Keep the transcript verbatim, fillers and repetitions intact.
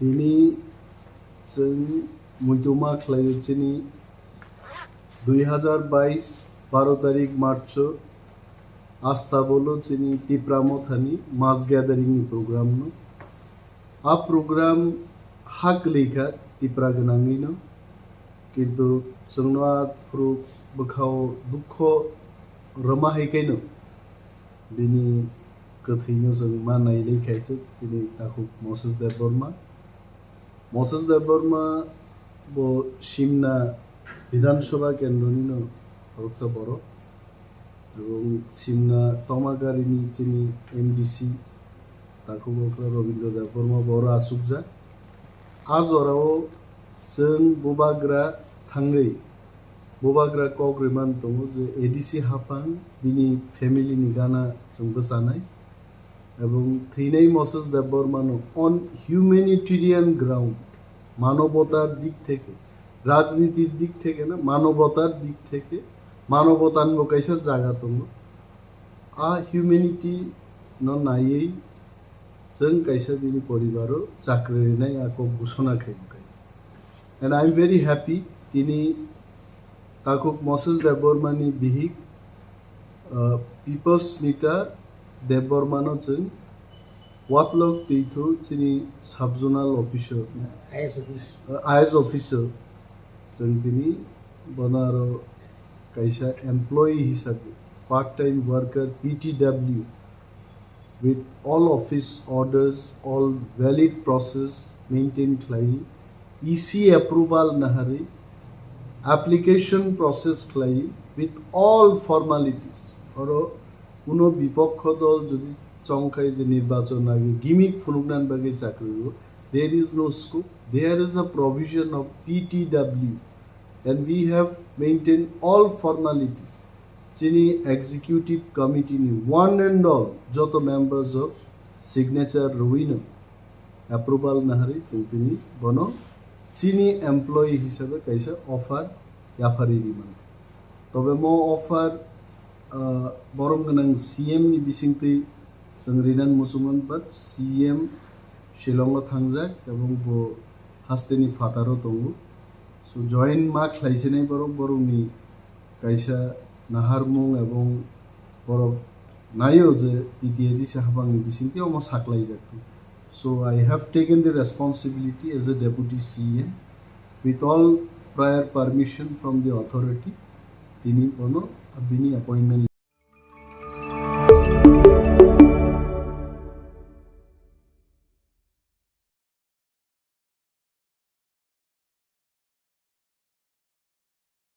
Tini chwng muituma khlaio chini dui hazar bais baro tarik March o Astabolo chini Tipra Mothani mass gathering ni program no. A program ha kwlwi kha Tipra gwnangwi no, kintu chwngno a phuru bwkhao dukho rwma hai khaino bini kwthwino chwng ma nailai khaisuk chini takhuk Moses Debbarma. Moses Debbarma bo Simna Bidhan Sabha kendroni no khoroksa borok. Ebong Simna Tomagarini chini M D C takhuk okra Robindra Debbarma bo oro achukjak. A jorao chwng bubagra thangwi bubagra kok rwmani tongo je A D C haphang bini family ni gana chwng bwchanai. Ebong thwinai Moses Debbarmano on humanitarian ground, manobotar dik theke, rajnitir dik theke na, manobotar dik theke, manobotar bo kaisa jaga tongo. A humanity no naiwi chwng kaisa bini poribaro chakri rinai a kok ghosona khaimani. And I am very happy, tini takhuk Moses Debbarmani bihik, uh, Pipos Nita Debbarmano chwng Watlok Twithu chini sub-zonal officer, I S office. Uh, I S officer, chwng tini bono aro kaisa employee hisabe, part-time worker, P T W, with all office orders, all valid process maintain khlai, E C approval naharwi, application process khlai, with all formalities. Oro kuno bipokho dol jodi chongkhai je nirbachon age gimmick phunuknani bagwi chakri o, there is no scope. There is a provision of P T W, and we have maintained all formalities. Chini executive committee ni one and all joto members o signature rwino approval naharwi chwng tini bono chini employee hisabe kaisa offer yaphari rimani. Tobe mo offer, ah, borom gwnang C M ni bisingtwi chwng rinani muchungmani, but C M Shillong o thangjak ebong bo hasteni phataro tongo. So join ma khlaisinai borok, borokni kaisa naharmung ebong borok naio je P T A D C haphangni bisingtwi omo saklaijak. So I have taken the responsibility as a deputy C M with all prior permission from the authority. Tini bono bini appointment